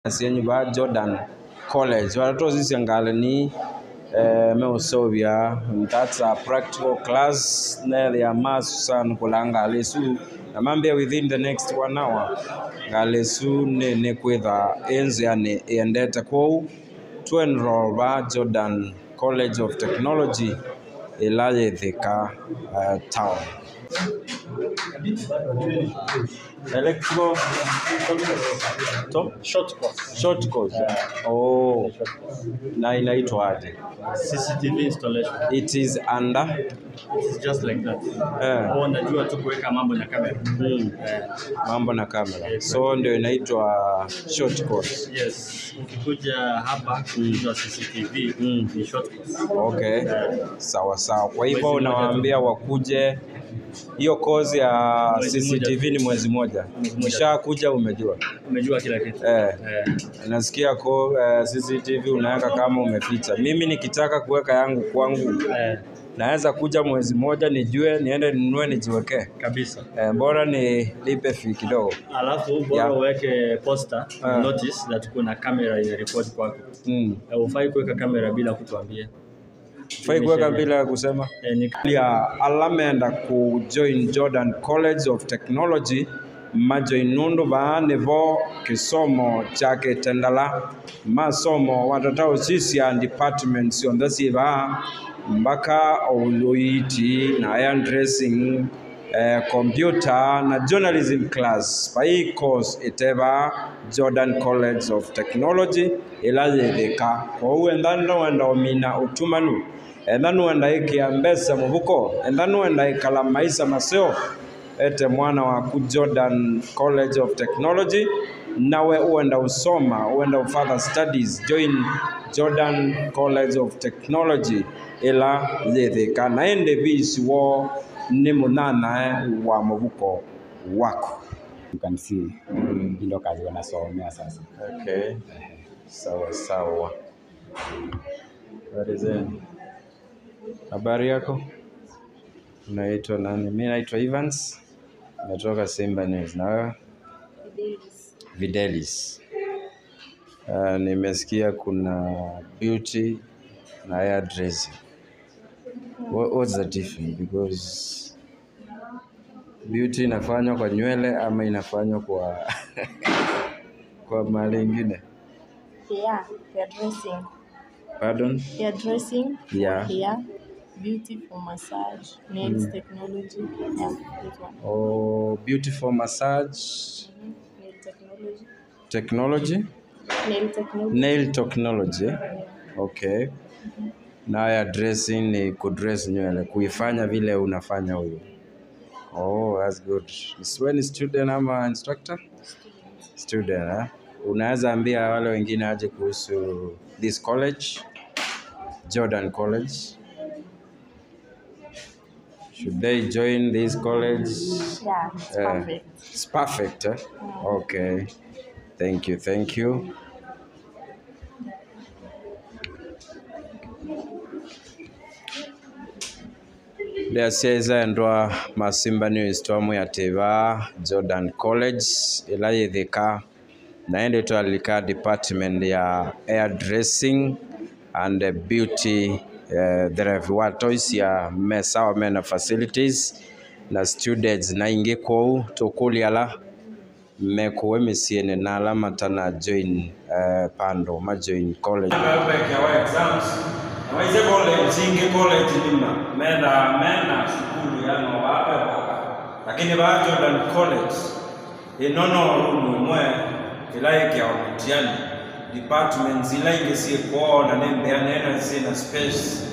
Sienyu ba Jordan College waratozisia ngale ni meusovya that's a practical class nele ya masu sana kulanga alesu na mambia within the next 1 hour ngalesu ne kwetha enzi yani endete kou to enroll ba Jordan College of Technology ila Thika town. Electrical short course. Short course. Oh. Na inaitwa aje? CCTV installation. It is under. It is just like that. Unajua tu kuweka mambo na kamera. Mambo na kamera. Yeah, so ndio inaitwa short course. Yes. Ukikuja hapa kwa CCTV ni short course. Okay. Sawa sawa. Kwa hivyo unawaambia wakuje hiyo course ya CCTV ni mwezi moja. Ukishakuja umejua. Umejua kila kitu. Nasikia CCTV unaweka kama umeficha. Mimi nikitaka kuweka yangu kwangu naweza kuja mwezi moja nijue niende ninunue nijiwekee. Kabisa. Bora ni lipe fee kidogo. Alafu bora uweke poster notice that kuna kamera ina report kwako. Hufai kuweka kamera bila kutuambia. Hufai kuweka bila kusema. Ya alamenda ku join Jordan College of Technology majoinundu baanivo kisomo chake tendala masomo watatao sisi and departments on the siva mpaka uluiti na hair dressing computer na journalism class pai course iteva Jordan College of Technology ila Thika kwa uenda wenda omina utumanu enda wenda ikiambesa mubuko enda wenda ikala maisha maseo ete mwana wa ku Jordan College of Technology nawe uenda usoma uenda further studies join Jordan College of Technology ila Thika na ende visi wo ni munana wa mubuko wako. You can see ndio kazi wanasomea sasa. Okay. Sawa sawa. Habari zenu? Habari yako? Unaitwa nani? Mimi naitwa Evans. Natoka Simba News. Na wewe? Videlis. Nimesikia kuna beauty na hair dressing. What's the difference? Because beauty inafanywa kwa nywele ama inafanywa kwa kwa mali ingine? Yeah, hair dressing. Pardon? Hair dressing. Yeah. Hair. Beauty for massage, nails technology. Yeah, that one. Oh, beauty for massage. Nail technology. Technology? Nail technology. Nail technology. Yeah. Okay. Na hair dressing ni kudress nywele, kuifanya vile unafanya huyo. Oh, that's good. Ni student ama instructor? Student, eh? Unaweza ambia wale wengine aje kuhusu this college, Jordan College? Should they join this college? Yeah, it's perfect. It's perfect, eh? Okay. Thank you, thank you. Ndasiaiza ndwa Masimba News twamu ya teva Jordan College ila Thika naende twalika department ya hair dressing and beauty there watoisia mesa mena facilities na students na ingi kou tukuliala mekuwe misiene na alama tana join pando ma join college Waize college ingi college nima mena mena sukulu ya no wape waka lakini ba Jordan College inono rumu mwe ilaike ya mtihani departments ila ingi si kuona nembe ya nena si na space